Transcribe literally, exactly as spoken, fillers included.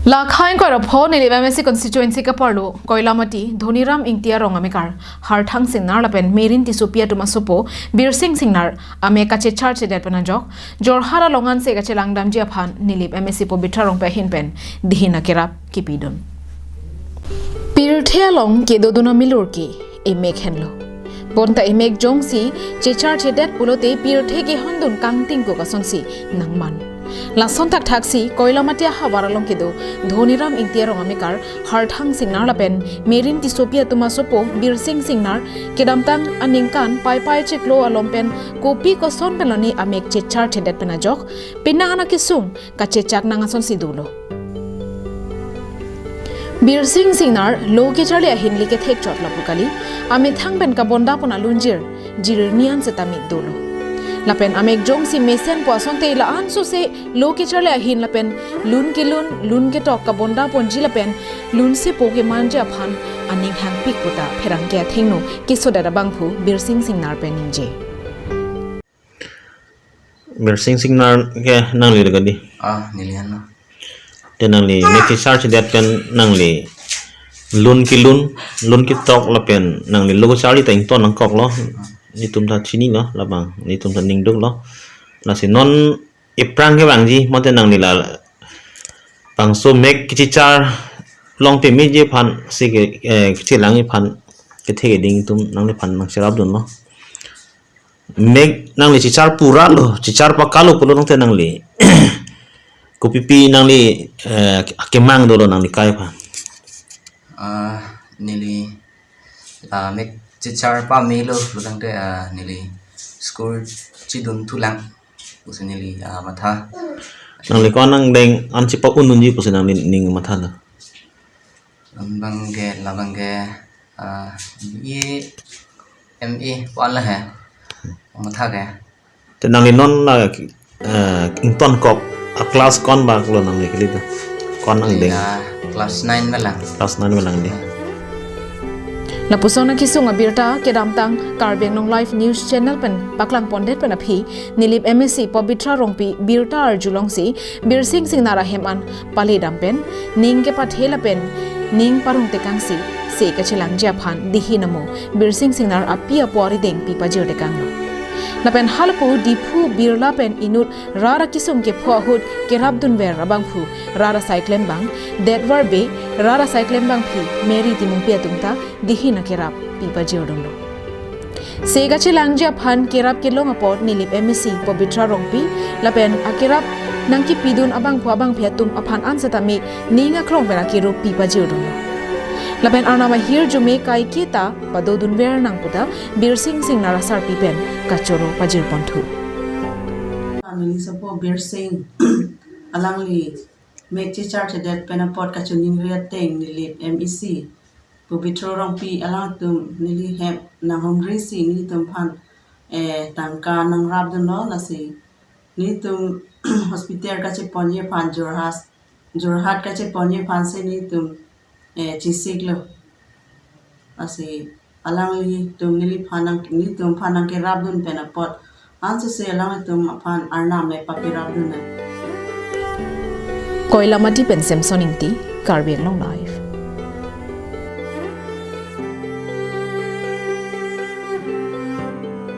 Lakha ingkoi ra pho Nilip M A C constituency kaparlo Koilamati Dhoniram Ingti arong amekar Harthang Singnar lapen Merin Tissopi atum asopo Birsing Singnar amek kachechar chedet pen ajok Jorhat along anse kachelang damji aphan Nilip M A C Pabitra Rongpi ahin pen dihin akerap kipidun. Pirthe along kedodun amilur ke emek henlo. Bonta emek jongsi chechar chedet pulote pirthe kehondun kangtingkuk asonsi nangman. Lason thakthaksi Koilamati ahavar along kedo Dhoniram Ingti arong amekar Harthang Singnar lapen Merin Tissopi atum asopo Birsing Singnar kedamtang aningkan paipai chiklo alom pen kopi koson penlone amek chechar chedet pen ajok penang ana kesung kachechak nang asonsi dolo. Birsing Singnar lo kecharli ahin le kethek chot lapu kali, amethang pen kabondapon alunjir jirni an setame dolo. Lapen amek jongsi mesenpo asonte la-an sose lo kecharli ahin lapen lun kelun lun ketok kabondaponji lapen lun sepo kemanji aphan aning hangpik puta pherangke athengno kesodet abangphu Birsing Singnar pen ningje. Birsing Singnar ke nangli lo kali? Ah, neli henlo. Te nangli mek chechar chedet pen nangli lun kelun, lun ketok lapen nangli lo kecharli ta ington nangkoklo. Netum ta chinilo, labang netum ta ningduklo. Lasi non ephrang kevangji, mate nangli labangso mek kechechar long te meji aphan si ke, eh, kechelangji aphan kethe keding atum nangliphan nangcherapdunlo. Mek nangli chechar pura lo, chechar pakka lo pulo tangte nangli kopipi nangli, eh, kemang dolo nangli kai aphan? Ah, neli, ah, mek chechar pamelo pulo tangte, ah, neli school chedun thulang pusi neli, ah, matha. Nangli ko-an angdeng an chepa-un unji pusi nangli ning mathalo? Labang ke, labang ke, ah, B A, M A pu-an la he matha ke. Te nangli non la, eh, ingtonkok a-class ko-an bak lo nangli kali ta? Ko-an angdeng? Ya, class nine melang. Class nine melang di. Lapuson akesung abirta kedamtang Karbi Anglong Live News Channel pen paklangpondet pen aphi Nilip M A C Pabitra Rongpi birta arjulongsi Birsing Singnar ahem an paledam pen ning kepathe lapen ning parong tekangsi se kachelangji aphan dihin amo Birsing Singnar api apo arideng pi pajir tekanglo. Lapen halapu Diphu birla pen inut rat akesung kepho ahut kerapdunver abangphu rat asai klembang Detwar Bey, rat asai klembangpi Mary Timungpi atum ta dihin akerap pi pajirdunlo. Se kachelangji aphan kerap kelong apot Nilip M A C Pabitra Rongpi lapen akerap nangkipidun abangphu abangphi atum aphan an setame ning akrong pen akerup pi pajirdunlo. Lapen arnam ahirjume kaiketa padodunver nang puta Birsing Singnar asarpi pen kachoro pajirponthu. Neli sopo Birsing alangli mek chechar chedet pen apot kachiningri ateng Nilip M A C Pabitra Rongpi alangtum neli hem nanghumrisi nelitum aphan, eh, tangka nangrapdunlo, lasi nelitum hospital kacheponji aphan Jorhat, Jorhat kacheponji aphan si nelitum, eh, chesiklo. Lasi alanglitum neliphan nang, nelitum aphan nangkerapdun pen apot ansose alanglitum aphan arnam le pakerapdun nang. Koilamati pen Samson Ingti, Karbi Anglong Live.